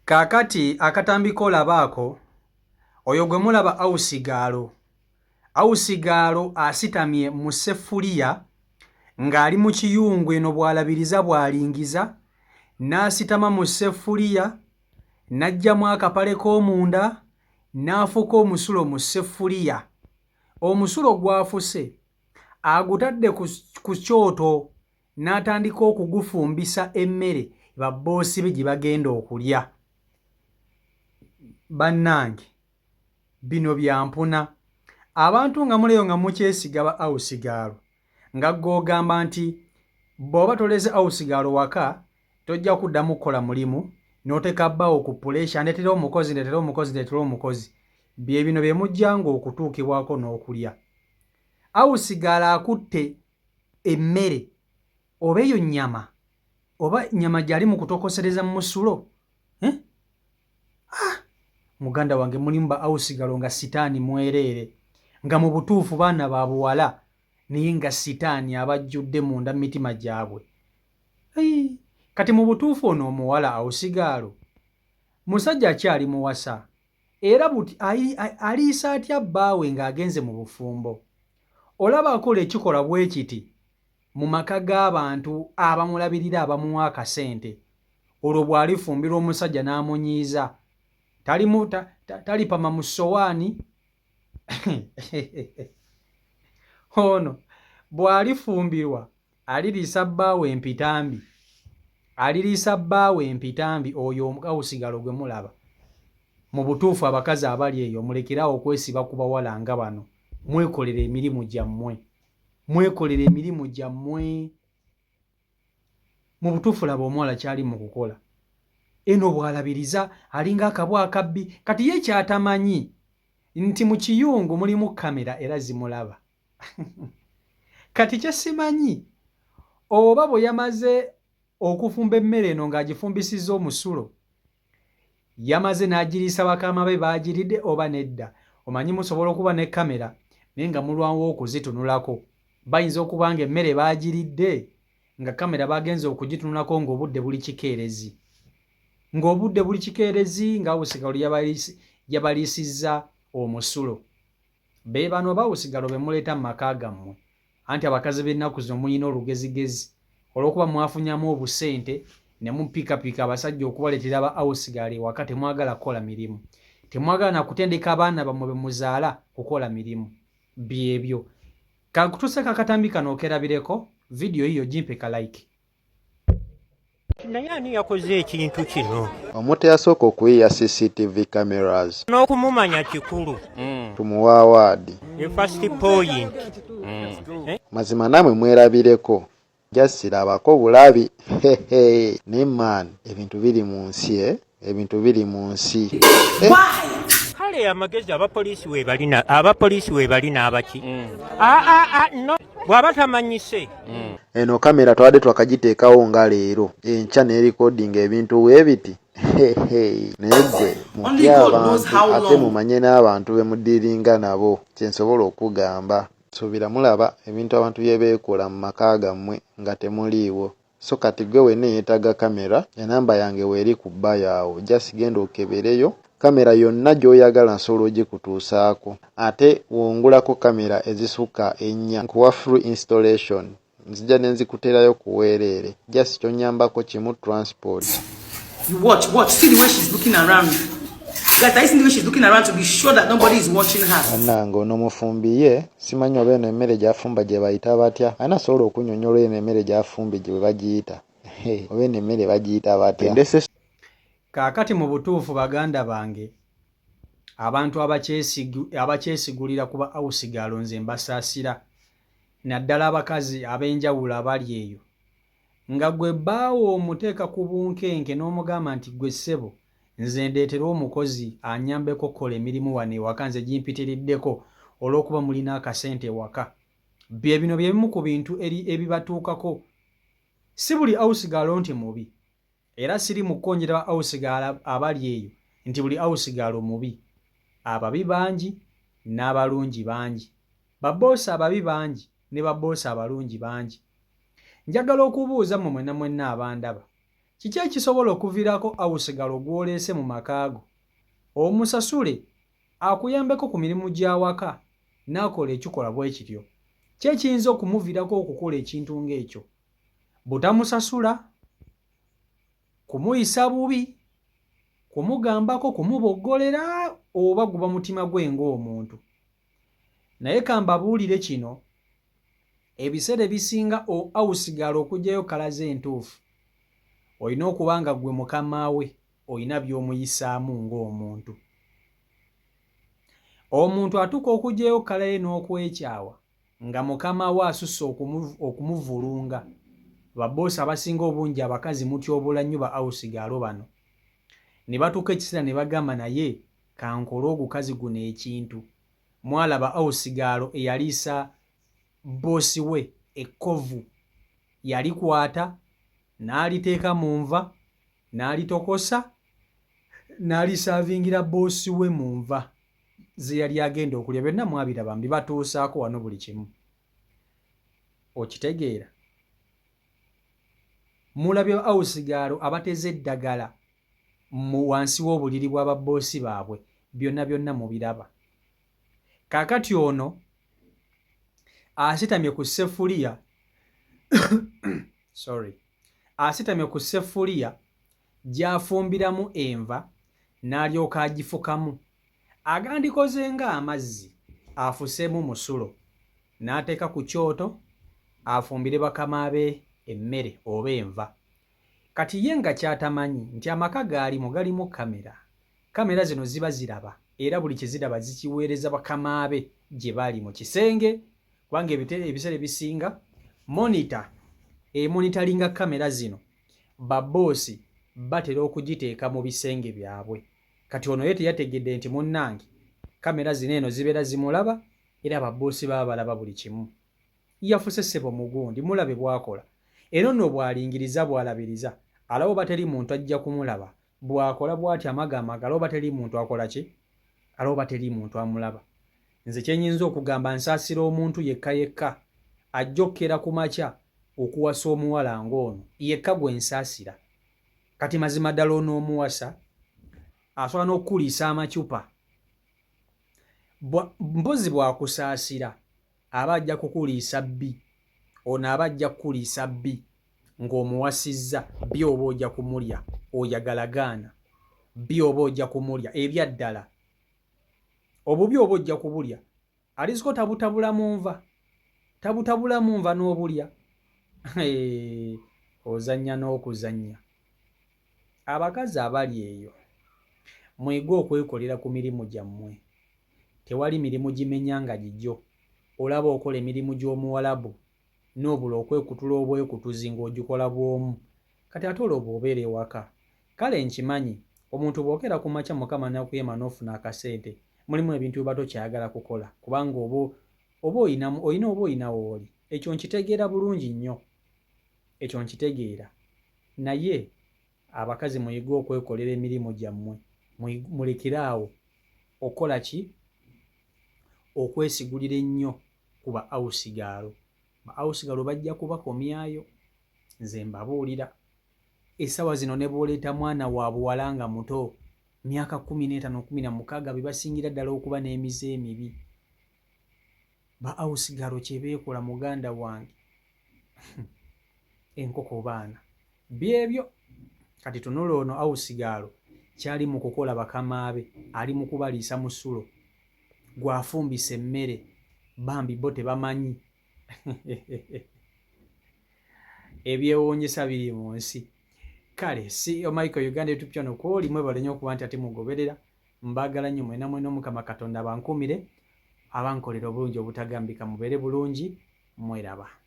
Kaakati akatambi k'olaba ako, oyo gwe mulaba Awusigaalo. Awusigaalo asitamye mu sseffuliya ng'ali mu kiyungu eno bw'alabiriza bw'alingiza, n'asitama mu sseffuliya, n'aggyamu akapale k'omunda, n'afuka omusulo mu sseffuliya. Omusulo gw'afuse agutadde ku kyoto n'atandika okugufumbisa emmere babboosi be gye bagenda okulya. Bannange bino bya mpuna. Abantu nga muleyo nga mukyesiga ba awusigaalo nga ggwe ogamba nti bw'oba toleze awusigaalo waka tojja kuddamu kukola mulimu n'oteeka bbaawo ku puleesha ndeetera omukozi ndeetera omukozi ndeetera omukozi. Bye bino bye mujjanga okutuukibwako n'okulya. Awusigaalo akutte emmere oba eyo nnyama oba nnyama gy'ali mu kutokosereza mu musulo eh? Ah! Muganda wange mulimu ba ausigalo nga sitaani mwereere nga mu butuufu baana ba buwala naye nga sitaani abajjudde munda mu mitima gyabwe. Kati mu butuufu ono omuwala ausigaalo musajja akyali muwasa era buti aliisa atya bbaawe ng'agenze mu bufumbo? Olaba akola ekikolwa bwe kiti mu maka g'abantu abamulabirira abamuwa akasente olwo bw'alifumbirwa omusajja n'amunyiiza talipama mu ssowaani ono bw'alifumbirwa aliriisa bbaawe empitambi aliriisa bbaawe empitambi oyo omukahusigalo gwe mulaba mu butuufu abakazi abali eyo mulekeraawo okwesiba ku bawala nga bano mwekolere emirimu gyammwe mwekolere emirimu gyammwe mu butuufu laba omuwala kyali mu kukola eno bw'alabiriza alinga akabwa akabbi kati ye kyatamanyi nti mu kiyungu mulimu kamera era zimulaba kati kyesimanyi oba bwe yamaze okufumba emmere eno ng'agifumbisizza omusulo Yamaze n'agiriisa bakama be baagiridde oba nedda. Omanyi musobola okuba ne kkamera naye nga mulwawo okuzitunulako. Bayinza okuba ng'emmere baagiridde nga kkamera baagenze okugitunulako ng'obudde buli kikeerezi. Ng'obudde buli kikeerezi nga Awusigalo yabaliisizza omusulo. Be bano bawusigalo be muleeta mu maka gammwe. Anti abakazi b'ennaku zino mulina olugezigezi olw'okuba mwafunyamu obusente ne mupikapika abasajja okubaleetera ba awusigaalo ewaka temwagala kukola mirimu. Temwagala na kutendeka abaana bammwe be muzaala kukola mirimu. Byebyo. Kankutuuseeko akatambi kano okerabireko, vidiyo yiyo gimpe ka like. Naye ani yakoze ekintu kino? Omuntu eyasooka okuyiiya CCTV cameras. N'okumumanya kikulu. Tumuwe award. E first point. Eh? Mazima namwe mwerabireko. Just labako bulabi. Hehe. Naye man ebintu biri mu nsi eh? Ebintu biri mu nsi. Eh? Kale amagezi abapoliisi webali na abapoliisi webali n'abaki. Ah ah ah no. Bw'aba tamanyise. Eno kamera twabadde twakagiteekawo nga leero enkya n'erikodinga ebintu bwebiti hehe naye gwe mutye abantu ate mumanye n'abantu be mudiiringa nabo kye nsobola okugamba. Nsuubira mulaba ebintu abantu bye beekola mu maka gammwe nga temuliiwo so kati gwe wenna eyeetaaga kamera enamba yange weeri ku bio awo just genda okebereyo kamera yonna gy'oyagala nsobola ogikutuusaako ate w'ongulako kamera ezisukka ennya nkuwa free installation nzija ne nzikuteerayo ku weereere just ky'onnyambako kimu transport. You watch, watch. See the way she's looking around. Guys, are you seeing the way she's looking around to be sure that nobody is watching her? Bannange ono mufumbi ye simanyi oba eno emmere gy'afumba gye bayita batya ani asobola okunyonyola eno emmere gy'afumbye gye bwe bagiyita oba eno emmere bagiyita batya. Kaakati mu butuufu baganda bange abantu abakyesigulira ku ba awusigaalo nze mbasaasira naddala abakazi ab'enjawulo abali eyo nga gwe bbaawo omuteeka ku bunkenke n'omugamba nti gwe ssebo nze ndeetera omukozi anyambeko okukola emirimu wano ewaka nze gimpitiriddeko olw'okuba mulina akasente ewaka. Bye bino bye bimu ku bintu ebibatuukako. Si buli awusigaalo nti mubi. Era siri mu kukonjera ba awusigaalo abali eyo nti buli awusigaalo mubi. Ababi bangi n'abalungi bangi. Babboosi ababi bangi ne babboosi abalungi bangi. Njagala okubuuza mmwe mwenna mwenna abandaba. Kiki ekisobola okuviirako awusigalo gw'oleese mu maka go omusasule akuyambeko ku mirimu gy'awaka n'akola ekikolwa bwe kityo? Ki ekiyinza okumuviirako okukola ekintu ng'ekyo? Butamusasula, kumuyisa bubi, kumugambako, kumuboggolera oba guba mutima gwe ng'omuntu? Naye kambabuulire kino, ebiseera ebisinga awusigala okuggyayo kkala ze entuufu, olina okuba nga ggwe mukama we olina by'omuyisaamu ng'omuntu. Omuntu atuuka okuggyayo kkala ye n'okwekyawa nga mukama we asusse okumuvulunga. Babboosi abasinga obungi abakazi mutyobola nnyo ba awusigaalo bano. Ne batuuka ekiseera ne bagamba naye kankole ogukazi guno ekintu. Mwalaba awusigaalo eyaliisa bboosi we ekkovu. Yalikwata n'aliteeka mu nva n'alitokosa n'alisaavingira bboosi we mu nva ze yali agenda okulya. Byonna mwabiraba mbibatuusaako wano buli kimu. Okitegeera? Mulabye ba awusigaalo abateze eddagala mu wansi w'obuliri bwa babboosi baabwe. Byonna byonna mubiraba. Kaakati ono asitamye ku ssefuliya sorry asitamye ku ssefuliya gy'afumbiramu enva n'alyoka agifukamu. Agandikoze ng'amazzi afuseemu musulo n'ateeka ku kyoto afumbire bakama be emmere oba enva. Kati ye nga ky'atamanyi nti amaka g'alimu galimu kkamera. Kkamera zino ziba ziraba era buli kye ziraba zikiweereza bakama be gye bali mu kisenge kubanga ebiseera ebisinga monitor emonitalinga kkamera zino babboosi batera okugiteeka mu bisenge byabwe. Kati ono ye teyategedde nti munnange kkamera zino eno zibeera zimulaba era babboosi baba balaba buli kimu. Yafuse ssebo mugundi mulabe bwakola eno no bwalingiriza bwalabiriza alaba oba teri muntu ajja kumulaba bwakola bwati amagamaga alaba oba teri muntu akola ki alaba oba teri muntu amulaba nze kyenyinza okugamba nsaasira omuntu yekka yekka ajja okukera ku makya okuwasa omuwala ng'ono yekka gwe nsaasira kati mazima ddala onoomuwasa asobola n'okukuliisa amacupa mpozi bwakusaasira aba ajja kukuliisa bbi ono aba ajja kukuliisa bbi ng'omuwasizza bbi oba ojja kumulya oyagala gaana bbi oba ojja kumulya ebyaddala obubi oba ojja kubulya aliziko tabutabula mu nva tabutabula mu nva n'obulya ozannya n'okuzannya abakazi abali eyo mwege okwekolera ku mirimu gyammwe Tewali mirimu gimenya nga gigyo. Olaba okola emirimu gy'omuwalabu n'obula okwekutula obwekutuzi ng'ogikola bw'omu. Kati ate olwo bw'obeera ewaka? Kale nkimanyi omuntu bw'okeera ku makya Mukama n'akuyamba n'ofuna akasente mulimu ebintu by'oba tokyayagala kukola kubanga oba oba olina olina oba olina w'oli. Ekyo nkitegeera bulungi nnyo. Ekyo nkitegeera. Naye Abakazi muyige okwekolera emirimu gyammwe mulekere awo okukola ki okwesigulira ennyo ku ba awusigaalo. Ba awusigaalo bajja kubakomyayo nze mbabuulira. Essaawa zino ne bw'oleeta mwana wa buwala nga muto myaka 15 16 be basingira ddala okuba n'emize emibi. Ba awusigaalo kye beekola muganda wange enkoko baana. Byebyo. Kati tunula ono awusigaalo kyali mu kukola bakama be ali mu kubaliisa musulo gwafumbisa emmere bambi bo tebamanyi ebyewuunyisa biri mu nsi kale CEO Michael Uganda YouTube channel kwoli mwebale nnyo okuba nti ate mugoberera mbagala nnyo mwena mwena omukama Katonda abankuumire abankolera obulungi obutagambika mubeere bulungi mweraba.